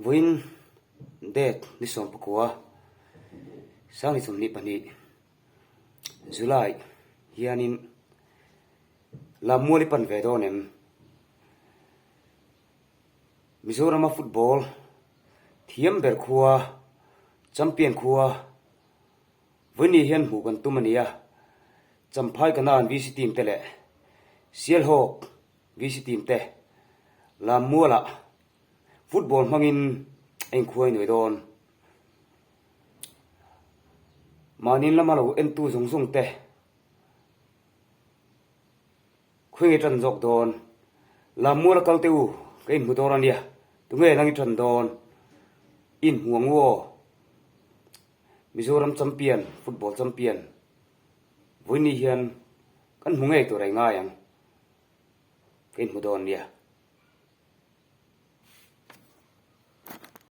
Vawiin date ni 19 sang ni 22 July hianin Lammual i pan ve dawn em? Mizorama football thiam ber khua champion khua vawiin ni hian hmuh kan tum a ni a, Champhai Kanan VC team te leh Sialhawk VC team te Lammualah Football hmangin a inkhuai nuai dawn. Mahni lama lo entu zawng zawng te khawi nge tan zawk dawn. Lammual a kal teh u, ka inhmu dawn a nia, tunge nang i tan dawn? I inhmu ang u aw. Mizoram champion, football champion vawiin ni hian kan hmu ngei tur a i ngai ang, ka inhmu dawn nia.